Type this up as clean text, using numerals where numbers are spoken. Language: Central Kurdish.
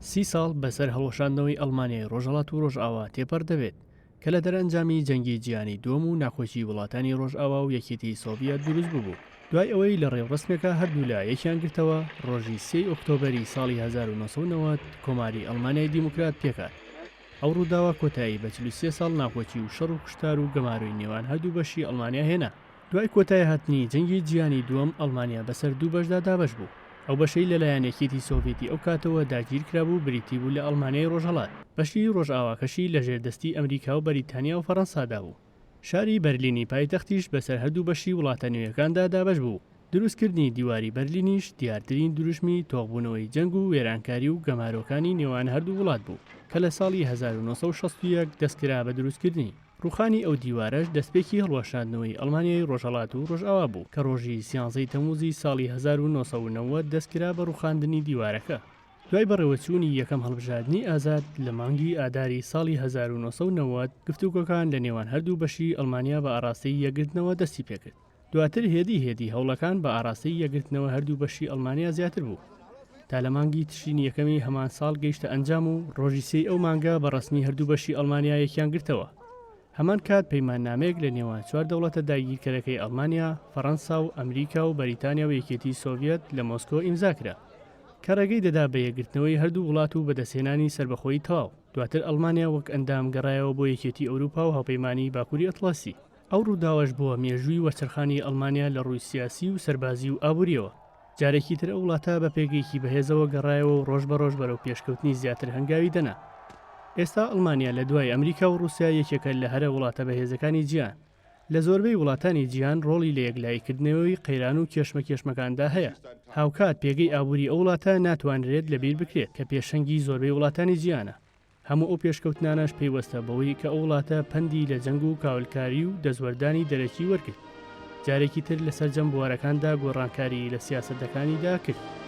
سی ساڵ بەسەر هەڵوەشاندنەوەی ئەڵمانیای ڕۆژهەڵات و ڕۆژئاوا تێپەڕ دەبێت، کە لە دەرئەنجامی جەنگی جیهانی دووەم و ناکۆکی وڵاتانی ڕۆژئاوا و یەکێتی سۆڤیەت دروست ببوو. دوای ئەوەی لە ڕێوڕەسمێکا هەردوولا یەکیان گرتەوە، ڕۆژی سێی ئۆکتۆبەری ساڵی 1990 کۆماری ئەڵمانیای دیموکرات پێکهات. ئەو ڕووداوە کۆتایی بە 43 ساڵ ناکۆکی و شەڕ و کوشتار و گەمارۆی نێوان هەردوو بەشی ئەڵمانیا هێنا. دوای کۆتایهاتنی جەنگی جیهانی دووەم ئەڵمانیا بەسەر دوو بەشدا دابەش بوو. ئەو بەشەی لەلایەن یەکێتی سۆڤێتی ئەو کاتەوە داگیرکرابوو بریتی بوو لە ئەڵمانیای ڕۆژهەڵات، بەشی ڕۆژئاواکەشی لەژێر دەستی ئەمریکا و بەریتانیا و فەڕەنسادا بوو. شاری بەرلینی پایتەختیش بەسەر هەردوو بەشی وڵاتە نوێیەکاندا دابەش بوو. دروستکردنی دیواری بەرلینیش دیارترین دروشمی تۆخبوونەوەی جەنگ و وێرانکاری و گەمارۆکانی نێوان هەردوو وڵات بوو کە لە ساڵی 1961 دەستکرا بە دروستکردنی. ڕووخانی ئەو دیوارەش دەستپێکی هەڵوەشاندنەوەی ئەڵمانیای ڕۆژهەڵات و ڕۆژئاوا بوو کە ڕۆژی سیانزەی تەمووزی ساڵی 1990 دەستکرا بە ڕووخاندنی دیوارەکە. دوای بەڕێوەچوونی یەکەم هەڵبژاردنی ئازاد لە مانگی ئاداری ساڵی 1990 گفتوگۆکان لە نێوان هەردوو بەشی ئەڵمانیا بە ئاڕاستەی یەکگرتنەوە دەستی پێکرد. دواتر هێدی هێدی هەوڵەکان بە ئاڕاستەی یەکگرتنەوە هەردوو بەشی ئەڵمانیا زیاتر بوو تا لە مانگی تشرینی یەکەمی هەمان ساڵ گەیشتە ئەنجام و ڕۆژی سێی ئەو مانگە بە ڕەسمی هەردوو بەشی ئەڵمانیا یەکیان گرتەوە. هەمان کات پەیماننامەیەک لە نێوان چوار دەوڵەتە داگیرکەرەکەی ئەڵمانیا، فەڕەنسا و ئەمریکا و بەریتانیا و یەکێتی سۆڤیەت لە مۆسکۆ ئیمزا کرا کە ڕێگەی دەدا بە یەکگرتنەوەی هەردوو وڵات و بەدەستهێنانی سەربەخۆیی تەواو. دواتر ئەڵمانیا وەک ئەندام گەڕایەوە بۆ یەکێتی ئەوروپا و هاوپەیمانیی باکووری ئەتڵەسی. ئەو ڕووداوەش بووە مێژووی وەرچەرخانی ئەڵمانیا لە ڕووی سیاسی و سەربازی و ئابوورییەوە. جارێکی تر ئەو وڵاتە بە پێگەیەکی بەهێزەوە گەڕایەوە و ڕۆژ بە ڕۆژ بەرەو پێشکەوتنی زیاتر هەنگاوی دەنا. ئێستا ئەڵمانیا لە دوای ئەمریکا و ڕووسیا یەکێکە لە هەرە وڵاتە بەهێزەکانی جیهان. لە زۆربەی وڵاتانی جیهان ڕۆڵی لە یەکلاییکردنەوەی قەیران و کێشمەکێشمەکاندا هەیە. هاوکات پێگەی ئابووری ئەو وڵاتە ناتوانرێت لەبیر بکرێت کە پێشەنگی زۆربەی وڵاتانی جیهانە. هەموو ئەو پێشکەوتنانەش پەیوەستە بەوەی کە ئەو وڵاتە پەندی لە جەنگ و کاولکاری و دەستوەردانی دەرەکی وەرگرت. جارێکی تر لە سەرجەم بوارەکاندا گۆڕانکاریی لە سیاسەتەکانیدا کرد.